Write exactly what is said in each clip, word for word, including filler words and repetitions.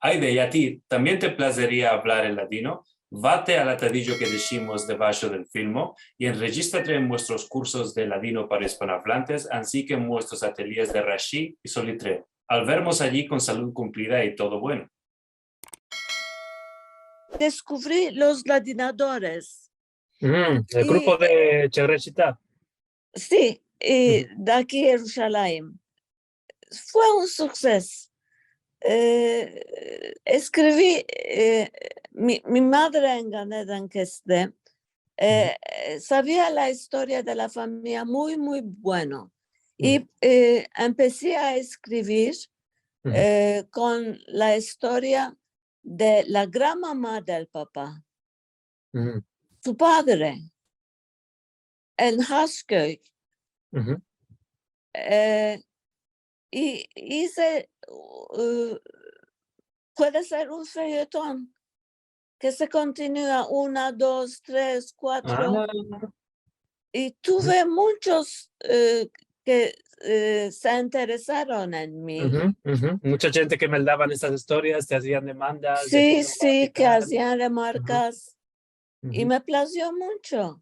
Ayde, i a ti tambien te plazeria avlar el ladino? Vate al atadijo ke deshimos debasho del filmo i enrejistrate en muestros kursos de ladino para ispanoavlantes, ansi ke en muestros atelyes de Rashi i Solitreo. Al vermos ayi kon salud kumplida i todo bueno. Deskuvri los ladinadores. Mm, el grupo de Chegre Shita. Si, i de aki Yerushalayim. Fue un sukseso. E, eskrivi, e, mi, mi madre en Gan Eden ke este, e, savia la istoria de la famiya muy, muy bueno. I, e, empesi a eskrivir, e, kon la istoria de la granmama del papa, su padre, en Haskö. E, i ize, e, puede ser un feyeton ke se kontinua una, dos, tres, kuatro. I tuve munchos, e, ke, e, se interesaron en mi. Mucha djente ke meldavan estas istorias, te azian demandas, si, si, ke azian remarkas. I me plazio muncho.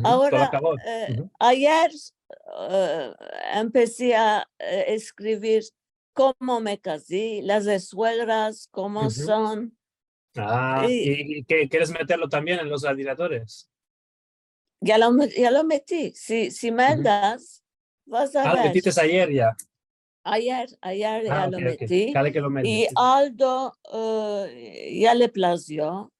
Agora, e, ayer, e, empesi a, e, eskrivir komo me kazi, las esuegras, komo son. A, i, i ke keres meterlo tambien en los ladinadores? Ya lo me-, ya lo meti. Si, si meldas, vas a ver. A, lo metites ayer ya. Ayer, ayer ya lo meti. Kale ke lo meldes. I Aldo, e, ya le plazio.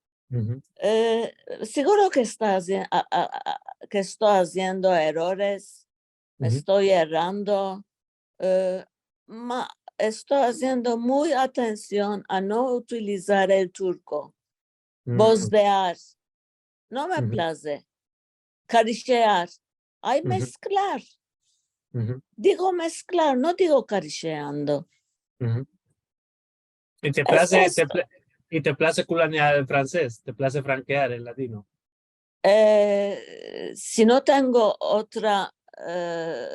E, siguro ke esta azi-, a, a, a, ke esto aziendo erores, esto erando, e, ma esto aziendo muy atension a no utilizar el turko. Bozdear. No me plaze. Karishear. Ay, mesklar. Digo mesklar, no digo karisheando. I te plaze, te pla-, i te plaze kulanear el franses, te plaze frankear el ladino. E, si no tengo otra, e,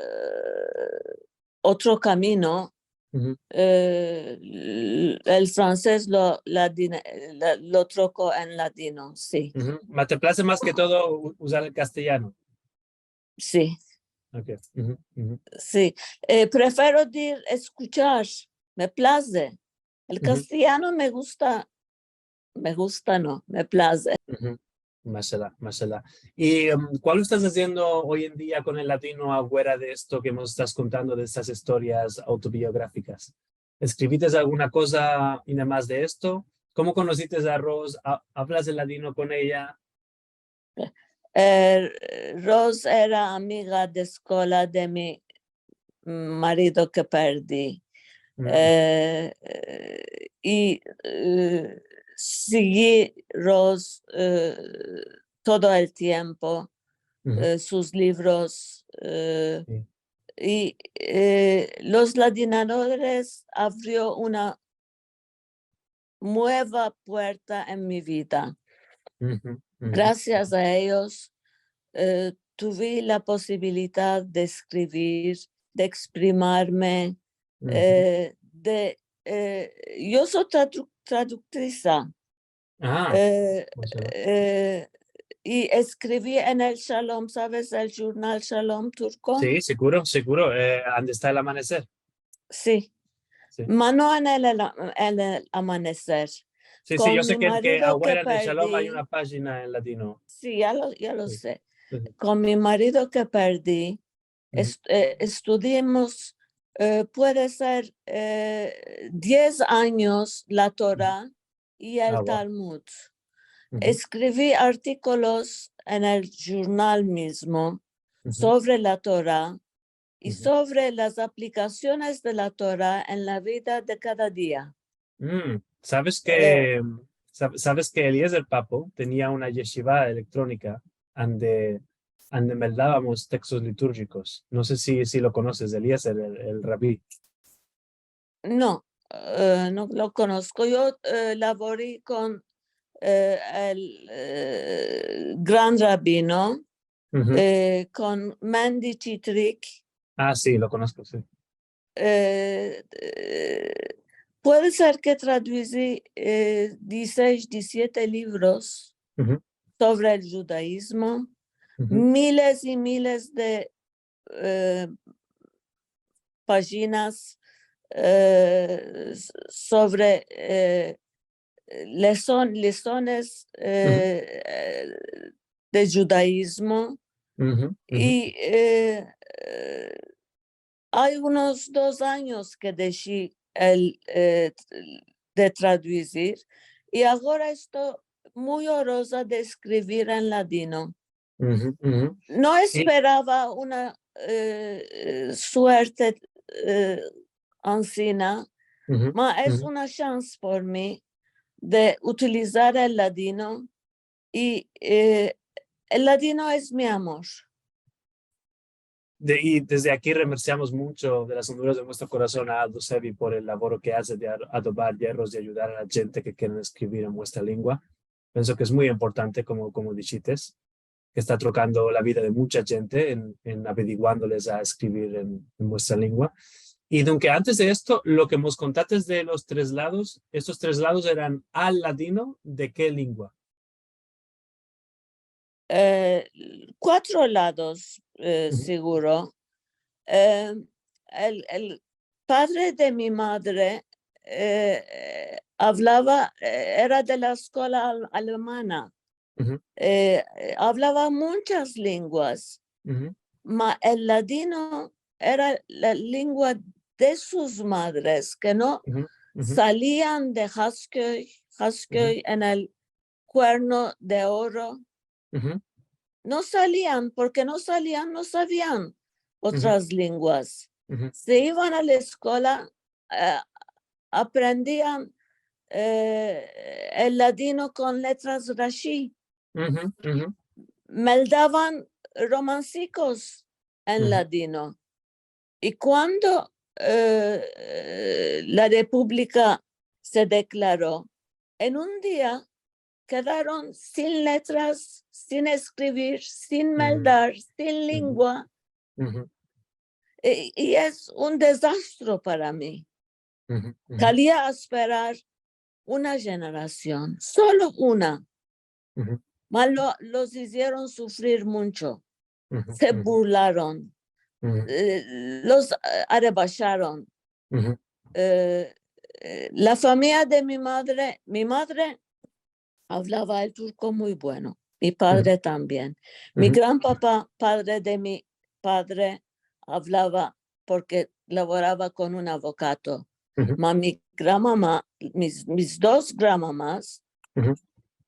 otro kamino, e, l-, el franses lo, ladine-, la, lo troko en ladino, si. Ma te plaze mas ke todo u-, uzar el kastelyano. Si. Si. E, prefero dir eskuchar, me plaze. El kastelyano me gusta, me gusta, no, me plaze. Mashallah, mashallah. I, em, kualo estas aziendo oy en dia kon el ladino afuera de esto ke mos estas kontando, de estas istorias autobiografikas? Eskrivites alguna koza i demas de esto? Komo konosites a Rose? A-, avlas el ladino kon eya? E, Rose era amiga de eskola de mi marido ke perdi. E, i, e, sigi Rose, e, todo el tiempo, e, sus livros, e, i, e, los ladinadores avrio una mueva puerta en mi vida. Grasias a eyos, e, tuvi la posibilidad de eskrivir, de eksprimarme, e, de, e, yo so tradu-, traduktrisa. A, e, i eskrivi en el Shalom, saves el jurnal Shalom turko? Si, siguro, siguro. E, ande esta El Amaneser. Si. Si. Ma no en el, en el Amaneser. Si, si, yo se ke, ke afuera en el Shalom ay una pajina en ladino. Si, ya lo, ya lo se. Si, si. Kon mi marido ke perdi, est-, e, estudiamos, e, puede ser, e, diez anyos la Tora i el Talmud. Eskrivi artikolos en el jurnal mizmo sovre la Tora i sovre las aplikasiones de la Tora en la vida de kada dia. Saves ke, sav-, saves ke Eliezer Papo tenia una yeshiva elektronika ande, ande meldavamos tekstos liturjikos. No se si, si lo konoses, Eliezer, el, el rabi. No, eh, no lo konosko. Yo, eh, lavori kon, eh, el, eh, gran rabino, eh, kon Mendy Chitrick. Ah, si, lo konosko, si. Eh, eh, puede ser ke traduzi, eh, dizisesh, dizisiete livros sovre el djudaizmo, miles i miles de, eh, pajinas, eh, s-, sovre, eh, leson-, lesones, eh, eh, de djudaizmo. I, eh, eh, ay unos dos anyos ke deshi el, eh, de traduzir, i agora esto muy oroza de eskrivir en ladino. No esperava una, eh, suerte, eh, ansina, ma es una shans por mi de utilizar el ladino, i, eh, el ladino es mi amor. De, i desde aki remersiamos muncho de las onduras de muestro korason a Aldo Sevi por el lavoro ke aze de ar-, adobar yerros i ayudar a la djente ke keren eskrivir en muestra lengua. Penso ke es muy importante, komo, komo dishites, ke esta trokando la vida de muncha djente en, en averiguandoles a eskrivir en, en muestra lengua. I dunke antes de esto, lo ke mos kontates de los treslados, estos treslados eran al ladino, de ke lengua? Eh, kuatro lados, eh, seguro. Eh, el, el padre de mi madre, eh, avlava, eh, era de la eskola al-, alemana. Eh, avlava munchas lenguas, ma el ladino era la lengua de sus madres, ke no salian de Haskö-, Haskö en el Kuerno de Oro. No salian, porke no salian, no savian otras lenguas. Se ivan a la eskola, eh, aprendian, eh, el ladino kon letras Rashi. Meldavan romansikos en ladino. I kuando, eh, la Republika se deklaro, en un dia kedaron sin letras, sin eskrivir, sin meldar, sin lengua. I, i es un dezastro para mi. Kalia asperar una jenerasion, solo una. Ma lo, los izieron sufrir muncho. Se burlaron. Eh, los, eh, arebasharon. Eh, eh, la famiya de mi madre, mi madre avlava el turko muy bueno, mi padre tambien. Mi gran papa, padre de mi padre, avlava porke lavorava kon un avokato. Ma mi gran mama, mis, mis dos gran mamas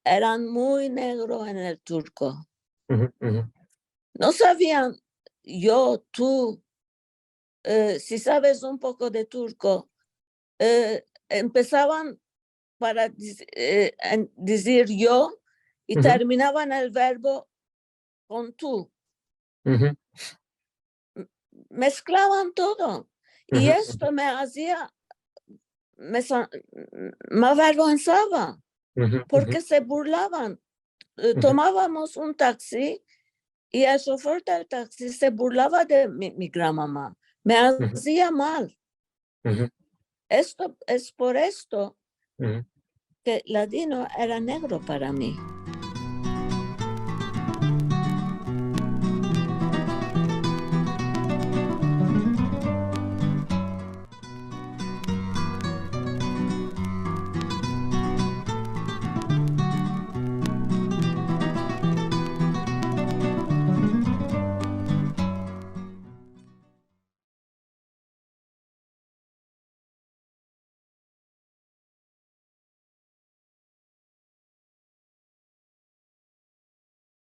eran muy negro en el turko. No savian, yo, tu, eh, si saves un poko de turko, eh, empesavan para diz-, eh, en, dizir yo i terminavan el verbo kon tu. M-, mesklavan todo. I esto me azia, me sa-, me avergonsava, porke se burlavan. Eh, tomavamos un taksi i el shofer del taksi se burlava de mi, mi gran mama. Me azia mal. Esto, es por esto ke ladino era negro para mi.